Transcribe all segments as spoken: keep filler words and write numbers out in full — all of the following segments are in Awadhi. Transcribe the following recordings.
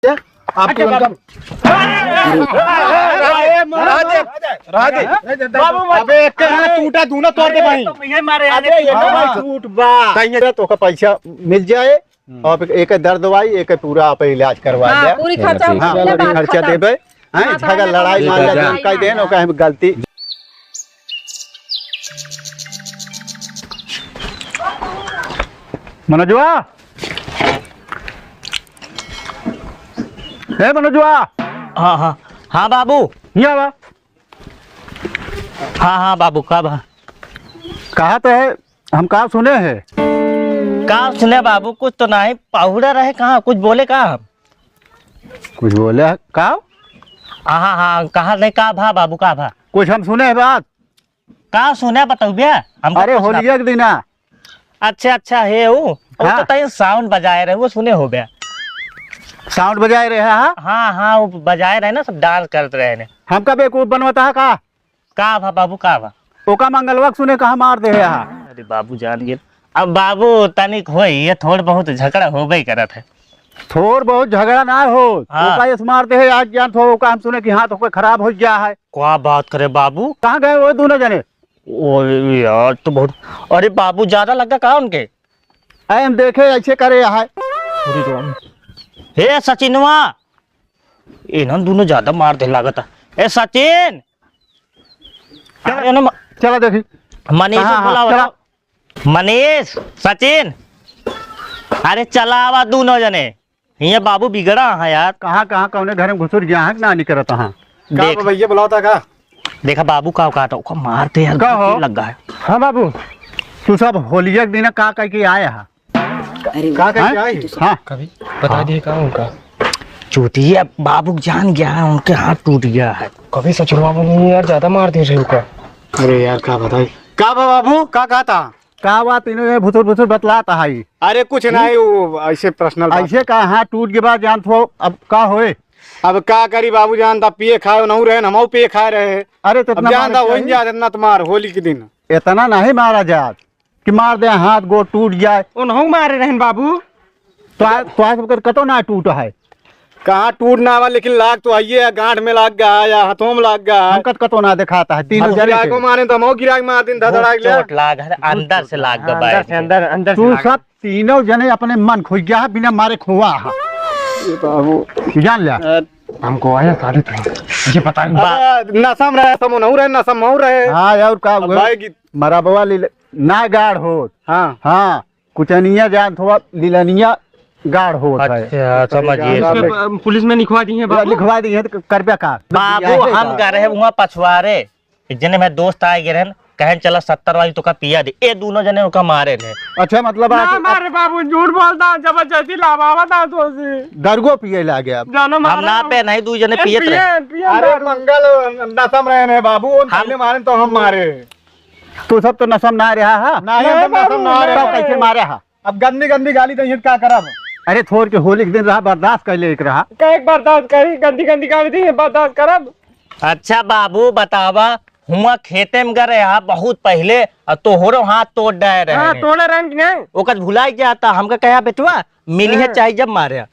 आप अच्छा, तुरंत बाबू। रहा दे, रहा दे। बाबू, मत। अबे, एक के हाथ टूटा, दूनो तोड़ दे भाई। तो ये मारे, अबे, अरे, ये हाँ। भाई टूट बा। कहीं तो का पैसा मिल जाए, हम्म। और एक दर्द दवाई, एक पूरा आप इलाज करवा हाँ, दे। पूरी खर्चा ठीक। उठा हाँ, ले, पूरी बात खर्चा खत्म। देबे। हैं, बात झगड़ा खत्म। लड़ाई ठीक मार है, ले, जा। कह देन, ओका हम गलती। मनोजवा, ए मनोजवा। हाँ, हाँ, हाँ बाबू। हियाँ आवा। हाँ, हाँ बाबू, का बा? कहा तो है, हम का सुने है? का सुने बाबू, कुछ तो नहीं, पाहुड़ा रहे कहाँ, कुछ बोले का हम? कुछ बोले है? का? हाँ, हाँ, हाँ, कहा नहीं, का भा बाबू, का भा? कुछ हम सुने है बात। का सुने बतउबे? हम अरे, कुछ ना होलिया के दिना। अच्छा, अच्छा, हे ऊ, ऊ हाँ। तो तहीं sound बजाए रहे, वो सुने होबे। Sound बजाए रहे, हाँ? हाँ, हाँ, वो बजाए रहे ना, सब dance करत रहे ने। हमका बेवकूफ बनवत हा का? का भा बाबू, का भा? ओका मंगलवा के सुने कहाँ मार दे हा? अरे बाबू जान गेल। अब बाबू तनिक होई, ये थोड़ बहुत झगड़ा होबे करत है। थोड़ बहुत झगड़ा ना हो, हाँ। ओका ये मार दे है, आज जान थो, ओका हम सुने कि हाथ ओकर खराब हो गया है। का बात करे बाबू? कहाँ गए वो दूनो जने? ओ यार, तो बहुत, अरे बाबू, ज्यादा लगा का उनके? अरे हम देखे ऐसे करे है। अरे राम। हे सचिनवा, इन्हन दूनो ज्यादा मार दे लागत है। ए सचिन, चला, अरे ना म-, चला देखी। मनीष कहाँ, हाँ, बुलावा चला। तो। मनीष, सचिन, अरे चला आवा दूनो जने। हियाँ बाबू बिगड़ा है यार। कहाँ, कहाँ, कौने घर में घुसुर गया है कि ना निकरत हाँ? का देख। बा भैया, बुलावता का? देखा बाबू का, का तो ओका मार दे यार, का हो? लग गया है। हाँ बाबू, तू सब होलिया के दिन का कह के आया है? अरे का कह के हैं? आए? हाँ। कभी बता दिए का उनका? चूतिया बाबू जान गया है, उनके हाथ टूट गया है। कभी ससुरवा में नहीं यार, ज्यादा मार दे रहे हो का? अरे यार, का बताई? का बा बाबू, का कहा था? का बात, तीनों ये भुसुर भुसुर बतलात है। अरे कुछ हम्म? नहीं, वो ऐसे personal बात। ऐसे का हाथ टूट के बाद जान थो, अब का होए? अब का करी बाबू जान, तब पिए खाए नहू रहे, हमहू पिए खाए रहे। अरे तो अब इतना जान मारे दा वही चाहिए। जात इतना तो मार होली के दिन। इतना नहीं मारा जात कि मार दे हाथ गोड़ टूट जाए। उनहू मारे रहन बाबू। तो आ, तो आज ओकर कतो ना टूट है। कहाँ टूट ना आवा, लेकिन लाग तो आइए है, गांठ में लाग गया है या हाथों में लाग गया है। हम कत कतो ना दिखाता है, तीनों अब जने गिरा के। को मारे तो हम गिरा के मार दिन, धड़ाक ले। चोट लाग है, अंदर से लाग हाँ, गया अंदर से, अंदर, अंदर से तू लाग। सब तीनों जने अपने मन खोई गया है, बिना मारे खोआ है। ये बाबू। जान लिया। अ, हमको आया साबित है, ये पता नहीं। बा- अरे, नशा में रहे, समोनहू रहे, नशा में हूँ रहे। हाँ, और का अब हुआ? भाई की मरबवा लील-, ना गाड़ होत। हाँ। हाँ, कुचनिया जान थोड़ा लीलनिया गाड़ होत है। अच्छा, समझिए। इसमें प-, पुलिस में लिखवा दी है बाबू। लिखवा दी है तो कर पे का? बाबू, यही हम का? गए रहे वहाँ पछवारे, एक जने में दोस्त आए गए रहन, कहन चला सत्तर वाली तो का पिया दे। ए दोनों जने ओका मारे रहे। अच्छा, मतलब ना आप, मारे बाबू, झूठ बोलता, जबरदस्ती लावावा था तो से। दरुओ पिए लागे अब। जानो हम मारा ना हम। पे नहीं, दू जने ए, पियत पिए, रहे। पिए अरे मारो। मंगल, नशा में रहे हैं बाबू, उन हम पहले मारे तो हम मारे। तू सब तो नशा में ना रहा है। नहीं, हम नहीं नशा में बाबू, ना रहे। तब कैसे मारे हा? अब गंदी गंदी गाली दे, का करब? अरे, थोर के होली के दिन रहा, बर्दाश्त कर ले एक रहा। कहे के बर्दाश्त करी, गंदी गंदी गाली दी, बर्दाश्त करब? अच्छा बाबू, बतावा, हुआ खेते में गए रहा बहुत पहले, और तोहरो हाथ तोड़ डाए रहे हाँ, हैं। तोड़े रहन कि नहीं? ओकर भुलाई जाता, हमका कहा बेटवा, मिलिहे हाँ। चाहे जब मारे।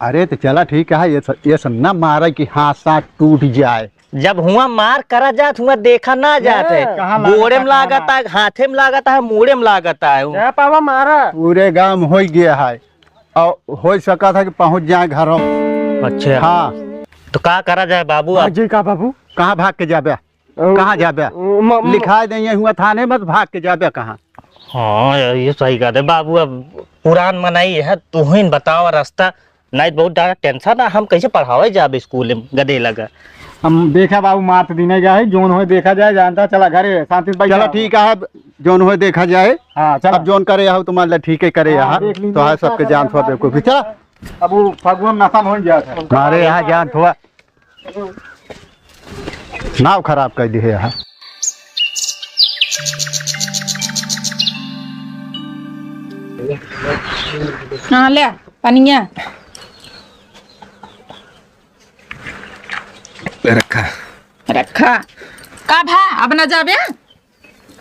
अरे तो चला ठीक है, ये स-, ये सब ना मारे कि हाथ साथ टूट जाए। जब हुआ मार करा जात, हुआ देखा ना जात है। हाँ। कहाँ लागत गोड़े में है, लागत कहाँ? है, हाथे में लागत है, मूड़े में लागत है। जा पावा मारा। पूरे गांव में हो गया है और हो सकता है कि पहुंच जाए घरों। अच्छा। हाँ। तो का करा जाए बाबू हाँ अब? जी, का बाबू? कहाँ भाग के जाबे? अ, कहाँ जाबे? अ, म-, म-, लिखाई दे, ये हुआ थाने में, तो भाग के जाबे कहाँ? हाँ यार, ये सही कहा दे बाबू। अब पुरान मनई है, तू ही बतावा रास्ता। नहीं तो बहुत ज्यादा tension है, हम कैसे पढ़ावे जाबे स्कूल में गधे लगा। हम देखा बाबू, मार तो दीने गया है, जोन होए देखा जाए, जानता चला घरे शांति से बैठा चला रहो। ठीक है, अब जोन होए देखा जाए। हाँ, चला। अब जोन करे हो तो मान ला ठीक है करे हाँ, यहाँ। देख लीजिए, तो है क्या सबके करे, जान मार सब दीने बेवकूफी। चला। अब वो फगुआ में नशा में हो जाता है। मारे यहाँ जान थोड़ा नाव खराब कर दी है यहाँ। हाँ, ले, पनिया। रखा। रखा। का भा, अब ना जाबे?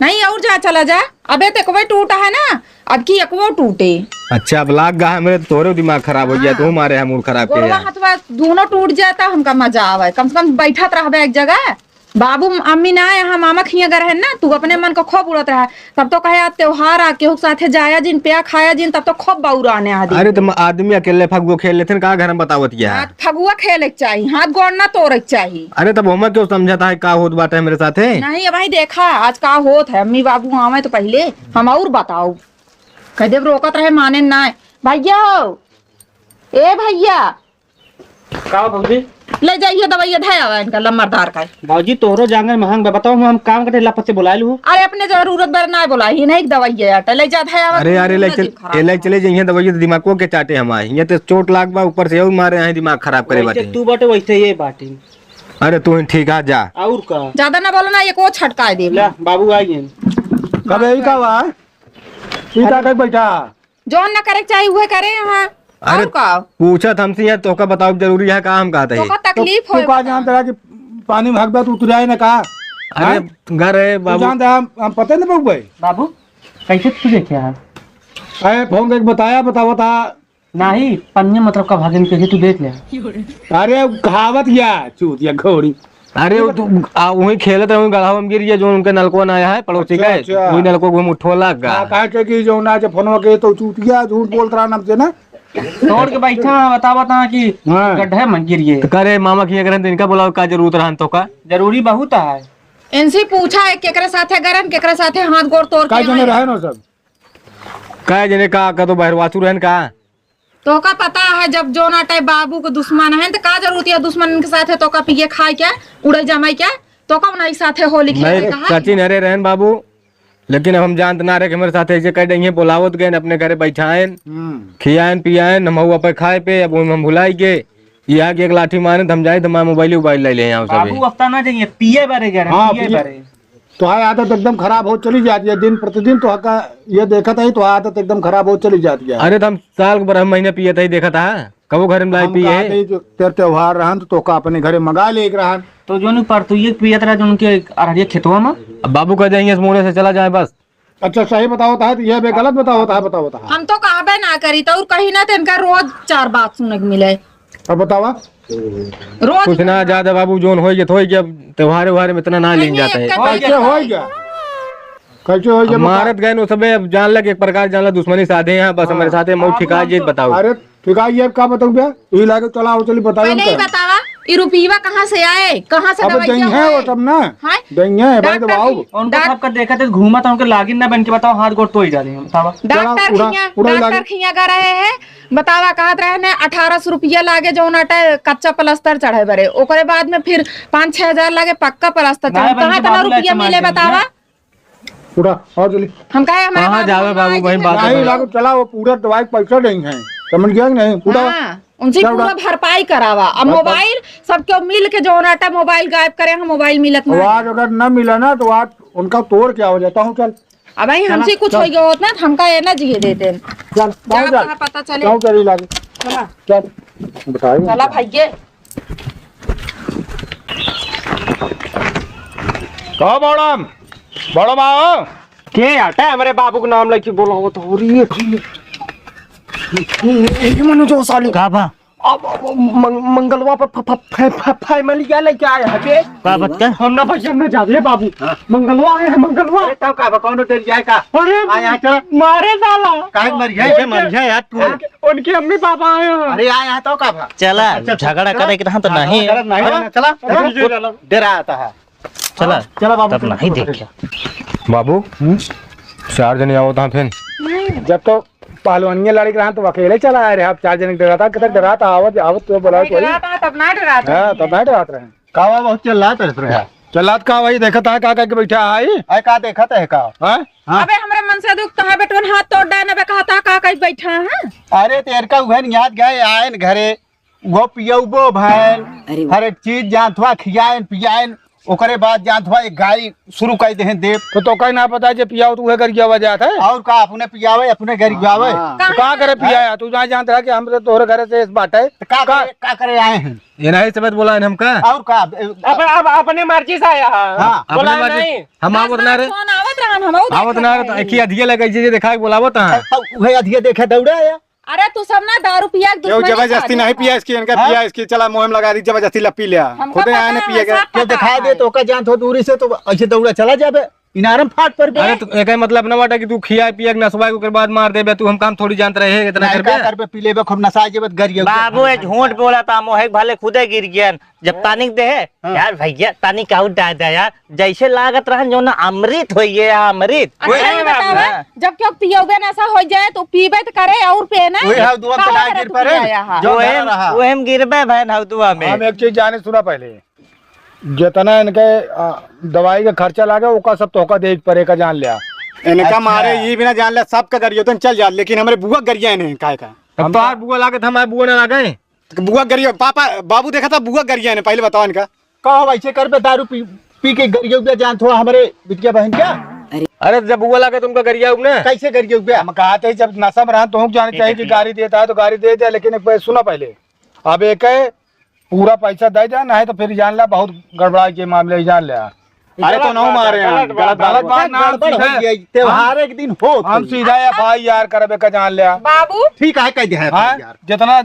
नहीं, और जा, चला जा। अबे तो एकवे टूटा है ना, अब की एकवो टूटे। अच्छा, अब लाग गा है मेरे, तो तोहरे दिमाग खराब हो गया, हाँ। तू मारे है मूड खराब के गोड़वा है। हथवा दोनों टूट जाता, हमका मजा आवे। कम से कम बैठत रहबे एक जगह। बाबू अम्मी ना यहाँ मामा खिया गए है ना, तू अपने मन को खूब उड़त रहा। तब तो कहे, "आज त्योहार आ, केहू के साथे जाया जिन, प्या खाया जिन", तब तो खूब बउराने आदमी। अरे, तो म-, आदमी अकेले फगुआ खेल लेते हैं, का घर में बतावत गया है? हाँ, फगुआ खेले के चाही, हाथ गोड़ ना तोड़े के चाही। अरे, तब हमें क्यों समझाता है, का होत बाटे मेरे साथे? नहीं, अब भाई देखा, आज का होत है, अम्मी बाबू आवे तो पहले हम और बताओ। कह देब रोकत रहे, माने ना। भैया हो, ए भैया, का भौजी? ले जाइए दवाइया धै आवा इनका लम्बरदार का। भौजी, तोहरो जांगर महंग बा, बताओ, हम काम कटे लपत से बोलाए लू? अरे, अपने जरूरत बर ना बोला ही, नहीं दवाइया आटा ले जा धै आवा, अरे, अरे, ले दिमाग चल, खराब ए, ले है। चले जाइए दवाइया, तो दिमागो के चाटे हम आए। ये तो चोट लाग बा, ऊपर से यहू मारे हैं, दिमाग खराब करे वैसे बाटे। तू बाटे वैसे ये बाटी। अरे, तू ही ठीक आ जा। और का? ज्यादा ना बोलो ना, ये को छटकाए दे। ले, बाबू आ गए। कब यही का हुआ? ई का कहीं बैठा? जौन ना करे के चाही, उहे करे यहाँ। अरे, और का? पूछत हमसे यहाँ, तोका बताओ जरूरी है का? हम कहते तोका हैं। तकलीफ तू, होए तू का बता। जानत रहा कि पानी में हगबे तो उतर आए ना का? अरे, हाँ? घर है तू बाबू। जानत है, हम, हम पता नहीं बाबू भाई। बाबू, कैसे तू देखे यार? अरे, फोन करके बताया, बतावा था। नहीं, पन्ने मतलब का भागन के तू देख ले। अरे, कहावत या, चूतिया घोड़ी। अरे, वो तू, आ, वहीं खेलत रहे, वहीं गढ़वा में गिर गया, जो उनके नलको ना आया है, पड़ोसी अच्छा, का है। अच्छा। वही नलको घूम उठो लाग गा। हाँ, कहा के कि जो ना, जब फोनवा के तो चूतिया झूठ बोलत रहा नाम से ना। तोड़ के बैठा, बता, बता कि हाँ। गड्ढे में गिर गए। तो करे, मामा की अगर इनका बुलाओ, का जरूरत रहन तो का? जरूरी बहुत है। इनसे पूछा है, केकरे साथे गरन, केकरे साथे हाथ गोड़ तोड़ के का जने आए। रहे ना सब? का जने का, का तो बहरवासु रहन का? तोका पता है, जब जोना टाइप बाबू के दुश्मन है, तो का जरूरत है दुश्मन के साथे तोका पिए खाए के, उड़े जमाई के, तोका उन्हीं साथे होली खेले नहीं, कहा? सचिन हरे रहन बाबू, लेकिन अब हम जानत ना रहे कि हमारे साथे ऐसे कर देंगे, बुलावत गए अपने घरे बैठाएन, हम्म। खियाएन पियाएन, हम हुआ पे खाए पे, अब हम भुलाई गए, ये आके एक लाठी मारे तो हम जाए तो मैं मोबाइल, मोबाइल ले ले यहाँ बाबू, सभी। अब तो ना जाइए, पिए बारे गए, हाँ, पिए पिए। बारे। तोहार आदत एकदम खराब हो चली जाती है, दिन प्रतिदिन तोहका ये देखत है, तोहार आदत एकदम खराब हो चली जाती है। अरे, तो हम साल के बारह महीने पियत है, देखत है, कबो घर में लाई हम पिए कहत है। है, जो तेरे त्योहार रहन, तो तोहका अपने घरे मंगा ले एक रहन। तो जो नहीं परसों ये पियत रहा, जो उनके अरहरिया खेतवा में। अब बाबू कह देंगे, इस मोड़े से चला जाए बस। अच्छा, सही बतावत है, तो ये बे गलत बतावत है, बतावत है। हम तो कहबे ना करी, तो और कहीं ना, तो इनका रोज चार बात सुने के मिले। अब बतावा। रोज कुछ ना ज्यादा बाबू, जोन होई गया तो होई गया, अब त्योहारे व्योहारे में इतना ना लीन जाता है। कैसे होई गया? कैसे होई गया अब बता। मारत गए नो सबे, अब जान लग एक प्रकार जान लग दुश्मनी साधे हैं, बस हाँ। हमारे साथ है, मऊ ठिका जी बताओ। अरे ठिका ये का बताऊं बे? ई लागे चला हो चली बताओ पहले ही हमका। बतावा, ई रुपीवा कहाँ से आए? कहाँ से अब दवाइया दही है हुए? वो सब ना। हैं? दही है, भाई डॉक्टर दबाओ। की उनको डॉक- सबका देखा थे घूमा था, उनके लागिन ना बन के बताओ, हाथ गोड़ तो ही जा रही है, बतावा। डॉक्टर चला, उड़ा, खिया, उड़ा डॉक्टर लागे। खिया गा रहे हैं, बतावा, कहत रहे ने अठारह सौ रुपया लागे, जौन अटे कच्चा प्लास्टर चढ़े बरे, ओकरे बाद में फिर पाँच छह हजार लागे पक्का प्लास्टर ना चढ़े। बन कहाँ के इतना बाबू लाए रुपया मिले, समाज में बतावा? उठा, और जल्दी। हम कहे, हमारे कहाँ बाबू जावे हम बाबू, आज वहीं ही बात नहीं है। लागो, चला, वो पूरा दवाई के पैसा नहीं है, समझ गया कि नहीं? उठा। हाँ, उनसे चल, पूरा उठा। भरपाई करावा। अब बस, बस। मोबाइल सबके मिल के जौन अटे मोबाइल गायब करे, हम मोबाइल मिलत नहीं। आज अगर न मिला ना, तो आज उनका तोड़ क्या हो जाता हूँ, चल। अब भाई चला, हमसे कुछ चल। हो गया होत ना, तो हमका ये ना जिए देते। चल, जाओ, जाओ चल। कहाँ पता चले। जाओ, चल, इलाज। चला। चल, बताइए। चला भैया। कहो बड़म, बड़म आओ। के आटा है हमरे बाबू के नाम लेके बोला हो तो हो रही है। ए, ए, ए, मनु जो साले। का बा? अब, अब, मंग-, मंगलवा पे फ-, फ-, फ-, फ-, फैमिली क्या लेके आए हैं बे? का बात का? हम ना भैया, हम ना जाते हैं बाबू। हाँ। मंगलवा आए हैं, मंगलवा। अरे, तब का बा, कौन डर जाए का? अरे, आ, यहाँ चला। मारे साला। काहे मर गया? कैसे मर गया यार तू? हाँ? उनके अम्मी पापा आए हैं। अरे, आ, यहाँ तो का बा? चला, अच्छा, अच्छा, झगड़ा चला। करे के रहा तो हाँ, नहीं। झगड़ा नहीं, हाँ? चला। चला, चला। डरा आता है। चला, चला बाबू, तब चला। नहीं देखा। बाबू, हम्म? चार जने आवत हैं फिर। जब तो पहलवानिया लड़े के रहा तो अकेले चला आए रहे, आप चार जने डराता, किधर डराता, आवत, आवत तो बोला नहीं कोई। डराता, तब ना डराता। हाँ, तब ना डरात रहे। का हुआ, बहुत चिल्लात रहे। चिल्लात का वही देखत है, का करके बैठा है? आए का देखत है का? हाँ? हाँ। अबे हमरे मन से दुख तो है, बेटवन हाथ तोड़ डाले, अबे कहता का कहीं बैठा है? अरे तेरका उहन याद गए आयन घरे, वो पियउबो भैन, अरे वाह। हर एक चीज जान थोड़ा खियाएन, पियाएन, ओकरे बाद जानत हुआ एक गाड़ी शुरू कर देहे देव। तो तोका ना पता जे पियावत उहे गरियावा जात है। और का, अपने पियावे, अपने गरियावे। हाँ। तो का करे पियाया? तू जहाँ जानत रहा कि हम तो तोहरे घरे से इस बाटे। तो का का? करे, का करे आए हैं? ये नहीं समझ बोला है हमका। और का? अब, अब अपने मर्जी से आया है। हाँ। बोला अपने मर्जी। नहीं। हम आवत ना रहे। कौन आवत रहन? हम आवत आवत ना रहे, तो एक ही अधिया लगे, जे देखा के बोलावत है। तो उहे अधिया देखे दौड़ा आया। अरे तू सब ना दारू पिया के क्यों दुश्मनी जबरदस्ती साधे नहीं था। पिया इसकी, इनका हाँ? पिया इसकी, चला मुँह में लगा दी, जबरदस्ती ला पी लिया। हमका खुदे पता आए ने है, पिए के। सब क्यों पता दिखाई है। दे तो ओका जानत हो दूरी से तो ऐसे दौड़ा चला जाबे, इनारम फाट पर बे। अरे तो एकर मतलब ना बाटा कि तू खिया पिया के नसवा के ओकर बाद मार देबे तू, हम काम थोड़ी जानत रहे इतना नहीं, करबे। का करबे, पी लेबे, खूब नसा जेबे, गरिया बाबू, ये झूठ बोला था, मोहे भले खुदे गिर गया। जब तानिक दे, हाँ। यार भैया, तानिक आउर डाल दे यार, जैसे लागत रहन जो ना अमृत होइए, अमृत। अच्छा, वही ये ना बतावा, बाबू। जब क्यों पियोगे नशा हो जाए तो पीबे तो करे और पे ना। वही हव दुआ में का कटाई करे गिर तू पड़े, पिया यहाँ? जो ओहे, धरा रहा। ओहे में गिरबे भैन हव दुआ में। हम एक चीज जाने सुना पहले, जितना इनके, आ, दवाई का खर्चा लागे, ओका सब तोहका देख पड़े का जान लिया। इनका अच्छा। मारे ये बिना जान लिया, सबका गरियो तो चल जा, लेकिन हमरे बुआ गरिया नहीं काहे का? अब हम तोहार बुआ लागे तो हमारे बुआ ना लागे। तो बुआ गरिया, पापा, बाबू देखा था बुआ गरिया ने, पहले बताओ इनका। का हो, ऐसे करबे दारू पी, पी के गरिया उबिया जानत हो हमरे बिटिया बहन क्या? अरे जब बुआ लागे तो उनका गरिया उबने। कैसे गरिया उबिया? हम कहा थे जब नशा में रहन तो हम जाने चाहिए कि गारी देता है तो गारी दे दे, लेकिन एक बार सुना पहले। अब एक है पूरा पैसा दे दे, नहीं तो फिर जान ला बहुत गड़बड़ा के मामले ही जान ले। अरे तो ना मारे हैं, गलत बात, गलत बात ना, हम गड़बड़ हो सीधे, गया, त्योहार हम, एक दिन हो हम तो। सीधा एफ आई आर करबे का जान लिया। बाबू। ठीक है, कह दे है हाँ? एफ आई आर। जितना,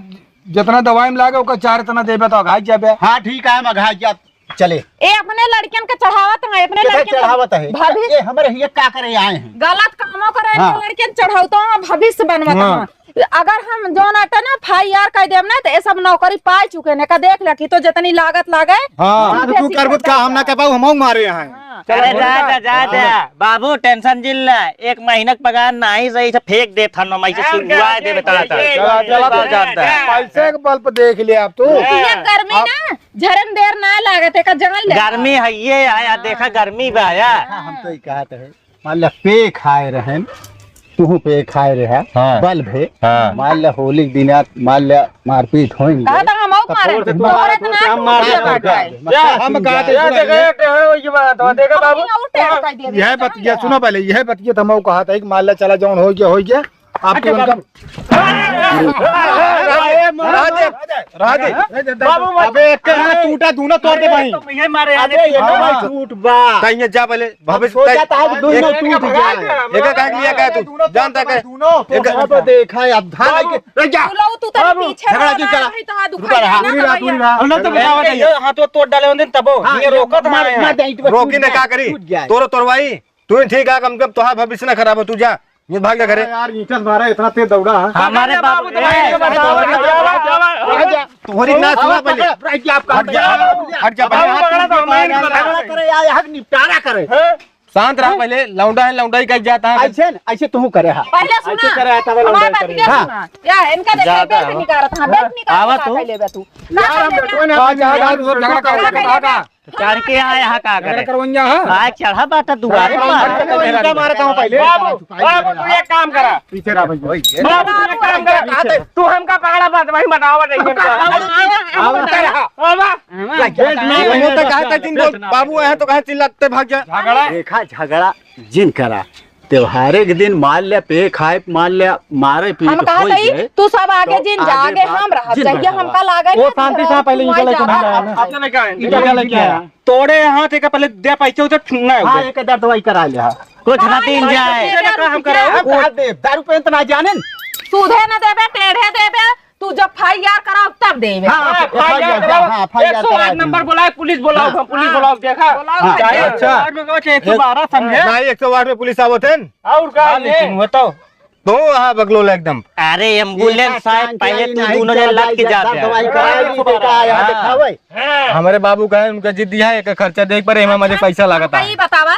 जितना दवाई में लागे ओकर चार इतना देबे तो अघाई जाबे। हाँ ठीक है, हम अघाई जा चले। ए अपने लड़कियन के चढ़ावत है, अपने केकर लड़कियन के चढ़ावत है? भविष्य ये हमरे हिये का करे आए हैं? गलत कामों करे हाँ। लड़कियन चढ़ावत है, भविष्य बनवत हाँ। है। अगर हम जौन आटे ना एफ आई आर कह देब ना, तो ये सब नौकरी पाए चुके ने का देख ले कि तो जितनी लागत लागे, हाँ। हम तो तू बेसी करबुत का, हम ना कर पाऊ, हम मारे यहाँ। हाँ। अरे जा, जा, जा, जा। बाबू, टेंशन जिन ले, एक महीना के पगार नाही सही से फेंक देत हन, हम ऐसे हाँ, सुलगवा जा, देबे जा, तड़ा जा, तड़ा। जा, जा, जा, जा, जा। पैसे के बल पे देख ले आप तो। ये गर्मी आप ना, झरन देर ना लागत है, का जान ले। गर्मी है ये, आया, देखा, गर्मी बा, आया। हाँ, हम तो ही कहत है। मान ला पे खाए रहन, तुहू पे खाए रहे, हाँ। बल भे, हाँ। मान ला होली के दिन, मान ला मारपीट होइंगे। कहा था हम आउक मारे, तोहरे से तोहरे तो ना हम तू मारे उठिया रहन। बाटे। हम कहा थे, या सुना देखा, ये। ये टेढ़ हो गई बात, देखा बाबू? हम आउक टेढ़ कर दिए, यह जान बतिया, लिया। सुनो पहले, यह बतिया तो हम कहा था कि मान ला चला जौन हो गया, हो गया। आप अच्छा, तुरंत बाबू। राधे, राधे, राधे। बाबू, मत। अबे, एक के हाथ टूटा, दूना तोड़ दे भाई। तो ये मारे, अबे, ये हाँ। टूट बा। कहीं जा पहले। भविष्य हो जाता है, दोनों एक, टूट जाए। एक काट लिया क्या तू? जानता क्या? दोनों तो एक अब देखा है, अब धान बाबू, लेके, रुक जा। तू लो, तू तो बाबू, पीछे झगड़ा वाला क्यों चला? है, तो हाँ, रुका रहा, दुखाई दूरी रहा, ना दूरी रहा। हम लोग तो बतावा ए, नहीं। ये हाथ वो तोड़ डाले होते तब वो, हाँ, ये रोकत मार, है। मार दे, ईंट पे रोकी टूट ने जाए, का करी? टूट जाए। तोरो तोरवाई, तू ही ठीक है, कम से कम तोहार भविष्य ना खराब हो, तू जा। ये भाग जा घरे। अरे यार, ईंटस मारा, इतना तेज दौड़ा है। हमारे बाबू तो ए, भाई को बताओ। तोहरी ना सुना पहले। हट जा, हट जा पहले। बाबू पकड़ा तो हमारे को बताओ। झगड़ा करे या यहाँ निपटारा करे। हैं? शांत रहा पहले, लौंडा है, लौंडा ही कह जाता है। ऐसे न, ऐसे तू करे हा। पहले सुना, ऐसे करे हा, तब लौंडा हमारे बात करे। के हाँ। सुना। या इनका देख, ज्यादा बेल्ट हो। निकालत हाँ, बेल्ट निकाल आवा के तू। पहले बे तू। यार, हम बेटुआ ना का जा, जा, तू झगड़ा कर, कर, कर, कर। तो चढ़ के आया हा का करे? करवैया हा? आ, चढ़ा बाटा दुआरे पर। इनका मारता हूँ पहले। बाबू, बाबू, तू एक काम करा। पीछे रहा भाई। बाबू, तू एक काम करा। तू हमका पकड़ा बात, वही बतावा नहीं हमका। आवा, आवा, आवा। आवा। ये तो कहा था जिन बोल, बाबू आए तो कहा चिल्लाते भाग जा। झगड़ा। देखा, झगड़ा जिन करा। त्योहारे के दिन मार ले, पे खाए, मार ले, मारे पीट हम कहा होई था, गए, तू सब आगे तो जिन जा, आगे आगे बात हम रहब, जिन चाहिए बैठा हमका बा। लागे वो ना शांति से पहले निकल के बाहर। अपने लेके आए। इधर लेके आया। तोड़े हाथ एक पहले दे पैसे उसे छूना है हाँ, उसे। एक हजार दवाई करा ले, हाँ। कुछ ना दिन जाए। पैसे ना का हम कराओ? हम कहा दे, दारू पे इतना जाने न। सूधे न देबे, टेढ़े देबे, तू जब एफ आई आर कराओ तब देबे। हाँ, हाँ, एफ आई आर एफ आई आर कराओ, कराओ, हाँ, एफ आई आर एक सौ आठ कराओ। नंबर बुलाए, पुलिस बुलाओ, हाँ। हम पुलिस हाँ। बुलाओ, देखा? हाँ, चाहे अच्छा। एक सौ आठ में कहो, चाहे एक सौ बारह समझे। नहीं, एक सौ आठ में पुलिस आवत है। और का हाँ, है? लेकिन वो तो। तो हाँ, बगलोल एकदम। अरे, एम्बुलेंस आए, पहले तू दोनों जन लग के जा दे। दवाई करा ली, देखा, यहाँ हाँ। दिखावे। हाँ। हमारे बाबू का है, उनका जिद दिया है, एक खर्चा देख पर, एमा मुझे पैसा लागत है। ई बतावा,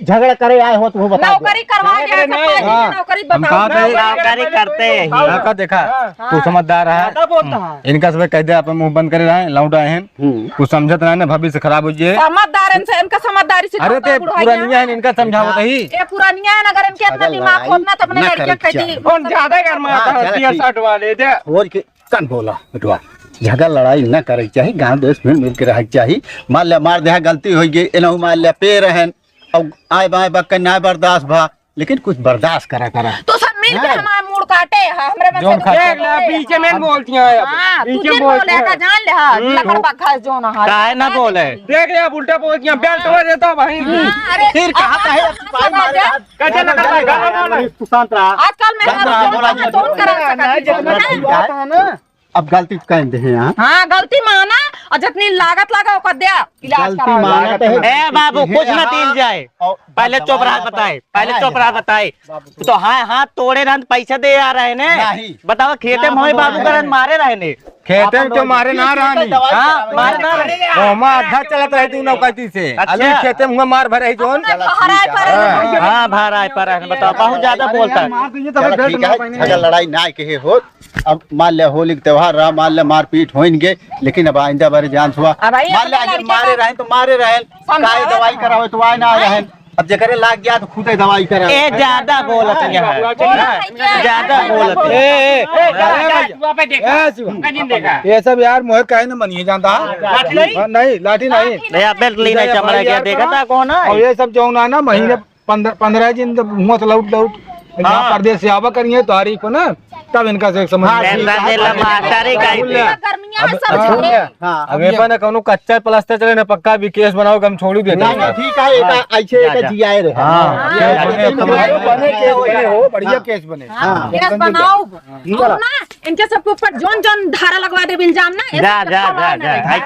झगड़ा करे आए हो तो वो बता दो। नौकरी करवा दे, ऐसा नहीं। पाँच दिन हाँ। नौकरी हम बताओ। कहा थे, नौकरी करते हैं। हाँ, का देखा, हाँ। तू समझदार है। ज्यादा बोलता है। इनका सब कह दे, अपन मुंह बंद करे रहे, लौट आए हैं। हम्म। कुछ समझत रहे ना, भविष्य खराब हो जाए। समझदार इनसे, इनका समझदारी से अरे छोटा ते बुढ़ाई पुरानिया है। है, इनका समझावत हाँ। ही। ये पुरानिया है, अगर इनके इतना अगर दिमाग लड़ाई होत ना तो अपने ना लड़कियां करेक कहती। चाही। कौन ज्यादा गरमाता हाँ, है, चला, तीन ठीक। साठ वाले दे। और के कन बोला बेटवा, झगड़ा लड़ाई न करे के चाही, गाँव देश में मिल के रहे के चाही। मान ले मार देहा, गलती हो गई, एनहु मान ले पे रहन, अब आए बाएं बक्कन ना बर्दाश्त भा, लेकिन कुछ बर्दाश्त करा करा। तो सब मिल के हाँ। हमारा मूड़ काटे, हाँ, हमरे में जोन से खा- देख ले, बीच में बोलती हैं अब। हाँ, तू बीच में जिन बोलती बोले हैं। का जान ले, हाँ, हम्म। लकड़ बग्घा जोन, हाँ, काहे ना बोले? देख ले, अब उल्टा बोलती हैं, बेल्ट हो देता भाई। हाँ, अरे, फिर कहा अब था है, अब सिपाही मारे समझ जा। हाथ। कैसे लकड़ बग्घा बोला? तू शांत रहा। आजकल मैं शांत रहा, बोला, फोन करा सकत हूँ। जितना बात है ना, अब गलती कह दे हैं यहाँ। हाँ, गलती माना और जितनी लागत लगा ओकर द्या, इलाज गलती करा। माना तो है। ए बाबू, कुछ ना हाँ। तिल जाए। और पहले दवाई चुप रहा, ना बताए, पहले बताए। चुप रहा, बताए। बाबू, तू तो हाँ, हाथ तोड़े रहन, पैसा दे आ रहे ने। नहीं। बताओ, खेते में ना, होए बाबू बाबू। करन मारे रहे ने। खेते में तो मारे ना रहनी। हाँ, मारे ना रहे। ओमा आधा चलत रहे तू नौकती से। अच्छा। अली खेते में हुआ मार भरे ही जोन। अपना घर आए पर हाँ। हाँ, भार आए पर है, बताओ, बहुत ज्यादा बोलता है। मार दीजिए, तब चलो, भेंट ठीक ना है, पाएंगे। झगड़ा लड़ाई ना कहे हो। अब मान ले होली के त्योहार रहा, मान ले मारपीट होइन गे, लेकिन अब आइंदा बारे जान हुआ। अब भाई, मान ले अपना आज लड़के मारे का रहे तो मारे रहे, समझाओ काहे दवाई ना। करावे तो आए ना रहे। अब जेकरे लाग गया तो खुदे दवाई करावे। ए, ज्यादा बोलत है यहाँ। बोलत है क्या? ज्यादा बोलत है। ए, ए, ए, जा, जा, जा, जा। तू आप देखा, ए, शिवा। हमका नहीं देखा। ये सब यार मोहे काहे न मनिए जानता है? लाठी नहीं? हाँ, नहीं, लाठी नहीं। भैया, बेल्ट ली नहीं, चमड़ा गया, देखा था कौन है? और ये सब जो ना, ना, महीने हाँ। पन्द्रह, पन्द्रह दिन जब हुआ तो लौट, लौट, यहाँ हाँ। परदेस से आवा करिए, तारीख को ना, तब इनका से एक समझ हाँ, में ठीक है। मास्टर ही कही थी। गर्मियाँ में अब, सब हाँ। छोड़े। हाँ, अब अब ये ये पर ना कौनो कच्चा प्लास्टर चले ना पक्का, अभी केस बनाओ, हम छोड़ ही देते ना, हैं। ना, ठीक है, एक हाँ। ऐसे जा, एक जा। जियाए रहे। हाँ। हाँ, ये जा, बने, जा। बने, बने केस बने हो, बढ़िया हाँ। केस बने। हाँ। केस बनाओ। हाँ। और ना, इनके सबके ऊपर जौन जौन धारा लगवा देब इल्जाम ना, ये जा, सब जा, जा, करवाए ना जा। रहे। भाई,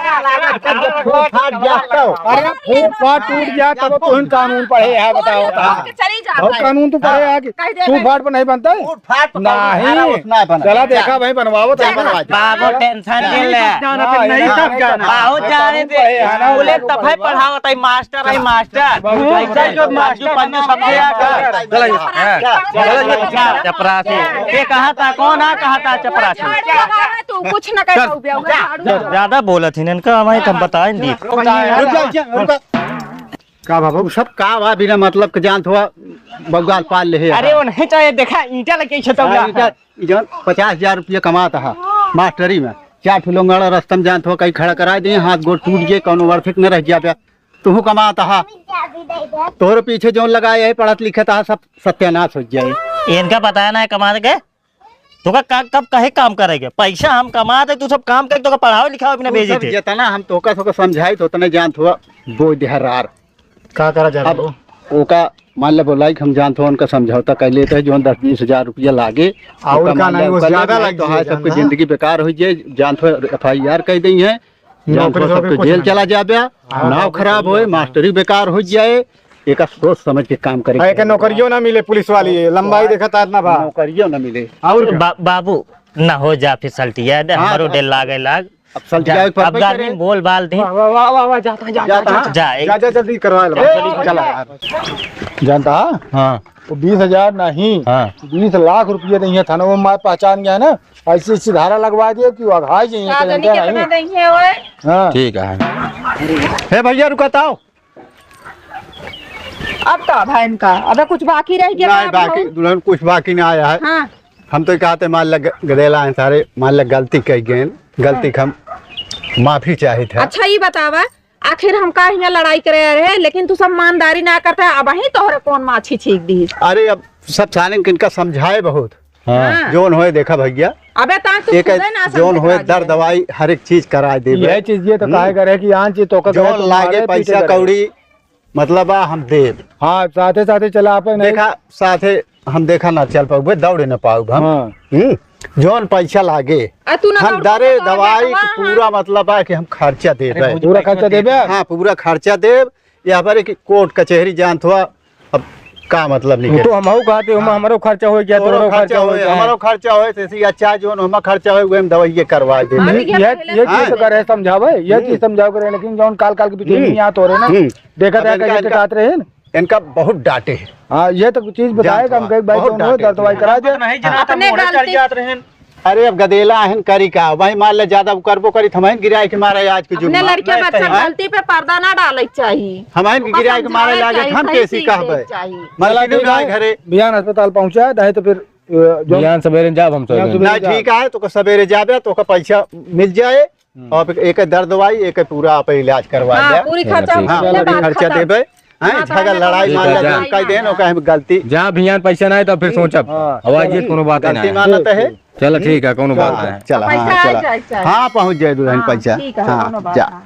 फूट फाट जा तो। अरे, फूट फाट टूट जा, तब तुम कानून पढ़े है, बताओ, हाँ। चली जा, बहुत भाई। कानून तो पढ़े है कि कह दे, टूट भाई। फाट पर नहीं बनता है? फूट फाट पर नहीं। धारा उतना बना। चला, देखा भाई, बनवाओ तो जा, बनवा। बाबू, टेंशन के ले। जाना हाँ, फिर नहीं, नहीं, सब नहीं, जाना। बहुत जाने दे। पढ़े है ना, बोले, तब है पढ़ावत है, मास्टर है, मास्टर। बहुत ऐसा ही जो मास्टर पंजो समझे आ कर। चला, हाँ। चपरासी। ये कहा था, कौन आ कहा था चपरासी? तू कुछ न कर पाऊ बे, उहे झाड़ू। ज्यादा बोलत ही इनका, हमारे तब बताए नहीं। रुक जा, रुक जा, रुक जा। का बाबू, सब का बा, बिना मतलब के जानत हुआ, बग्गाल पाल ले है। अरे, वो नहीं चाहे, देखा, ईंटा लगे छतौला। हाँ, ईंटा, ई जौन पचास हजार रुपया कमात हा मास्टरी में, चार ठो लोंगड़ा रस्ता में जानत हुआ, कहीं खड़ा करा दे, हाथ गोड़ टूट गए, कौनो वर्थिक न रह गया बे। तुहू कमात हा, तोहरे पीछे जौन लगाए है, पढ़त लिखत हा, सब सत्यानाश हो जाए। इनका पता है ना कमात के? तोका का, कब कहे काम करेगे? पैसा हम कमात है, तू सब काम कर, तोका पढ़ावे लिखावे बिना तू भेजे सब थे। जितना हम तोका, तोका समझाई, तो उतने जानत हुआ, बोझ देहरार। का करा जाए अब वो? ओका मान ले बोलाई कि हम जानत हुआ, उनका समझौता कर लेते हैं, जो दस बीस हजार रुपया लागे, और ओका का मान ले नहीं, वो ओका ज्यादा लग लग तो जाए, हाँ, सबकी जानता है। जिंदगी बेकार हो जाए, जानत हुआ, एफ आई आर कह दी है, जानत नौकरी हुआ, वोकरी सबके कुछ जेल नहीं। चला जाबे, हाँ, नाव नौकरी खराब छोड़ होए, दिया। मास्टरी बेकार हो जाए, एका सोच समझ के काम करे आ, एके के नौकरियों ना मिले पुलिस वाली, लंबाई देखा तात ना बा। नौकरियों ना मिले। और का? बा-, बाबू, ना हो जा फिर सल्टिया, दे, हाँ, हमारो तो डेल लागे लाग। अब सल्टिया जा, एक पर अब पे गार्मी करे। बोल बाल दे। वाह, वाह, वाह, वाह, वाह, जाता है, जा, जाता जा, है। जा, एक जा, जा, जल्दी करवा ले, ए, चल, ए, चला ए। यार। जानता है? हाँ। वो बीस हजार नहीं, हाँ। बीस लाख रुपये नहीं है थाना, वो मार पहचान गया है ना, ऐसी ऐसी धारा लगवा दिए कि वो अघाई जाइए, का कहीं जानी क्या कितना नहीं। नहीं है वो। हाँ। ठीक है। हे भैया, रुका ताओ। अब का भा इनका? अब कुछ बाकी रह गया नहीं, बाकी, दुल्हन, कुछ बाकी ना आया है। हाँ। हम तो कहते मान लग गदेला है सारे, मान लग गलती कह गए, गलती हाँ। हम माफी चाहित है। अच्छा, ये बतावा, आखिर हम का हियाँ लड़ाई करे रहे, लेकिन तू सब ईमानदारी ना करता है, अबहीं तोहरे कौन माछी छींक दी? अरे, अब सब सारे किनका समझाए बहुत, हाँ। हाँ। जोन होए देखा भैया, अबे तां तो एक खुदे ना जोन समझे होए का दर दे। दवाई हर एक चीज करा देबे। यह चीज ये तो हम्म। काहे करे कि यहाँ चीज तो का जोन करे तो लागे मारे पैसा पीटे करे। कौड़ी मतलब बा हम देब। हाँ, साथे साथे चला आपन नहीं। देखा, साथे हम देखा ना चल पाउबे, दौड़े ना पाउब हम। हाँ। हम्म, जौन पैसा लागे, आ, तू ना हम दौड़ दरे पाउबे, दवाई के हाँ। पूरा मतलब बा कि हम खर्चा देबे। अरे, पूरा खर्चा देबे? हाँ, पूरा खर्चा देब। या बारे कि कोर्ट कचहरी जानत हुआ, अब का मतलब वो निकले? तो हमहू कहते, हम, हाँ। हमरो खर्चा हो गया, तोरो खर्चा हो गया, हमारो खर्चा हो, तो इसी अच्छा जौन हमार खर्चा हो, वही हम दवाई ये करवा दे। अरे, ये ये, पहले ये चीज तो करे समझावे, ये हम्म। चीज समझावे करे, लेकिन जौन काल काल के पीछे हम्म। नहीं आत हो रहे ना, हम्म। देखा अब था इनका, कैसे इनका, कहत रहे हैं। इनका बहुत डांटे हैं। हाँ, ये तो चीज बताए जानत हम हुआ, कहीं भाई बहुत जौन हो, डांटे हैं। दवाई करा दे। नहीं जना अपने तो मोड़े चढ़ गलती जात रहे हैं। अरे अब गदेला अहन करी का, भाई मान ले ज्यादा उ करबो करी, त हमहिन गिराए के मारे आज के जुग अपने में। लड़के बच्चा हाँ? गलती पे पर्दा ना डाले के चाही। हमहिन के ओकर गिराए के मारे समझावे लागे, चाही, हम सही कैसी चीज कहबे? देवे चाही। मर्सी चला, नहीं ठीक आए है। घरे। बिहान अस्पताल पहुँचा, नहीं तो फिर, अ, जो बिहान सवेरे जाब हम बिहान सवेरे। सवेरे नहीं, जाब। ठीक है, तो ओकर सवेरे जाबे, तो ओकर पैसा मिल जाए। हम्म। और एक दर्द दवाई, एक पूरा आप इलाज करवा हाँ, दे। पूरी चलो, खर्चा ठीक। हाँ, अपने पूरी बात खर्चा खत्म। देबे। हैं, हाँ, तो झगड़ा हमें लड़ाई ठीक मान है, ले, जा। कह देन, ओकर हम गलती। जा, बिहान पैसा नहीं तो फिर हम्म। सोचब। हाँ। आवाज ये कोनो बात गलती नहीं। मानत है। चलो, ठीक है, कोनो बात हाँ, नहीं। चला, पैसा हाँ, आ चला। जाए, चाहे। हाँ, पहुँच जाए दुल्हन हाँ, पैसा। ठीक है, हाँ, कोनो बात जा। नहीं।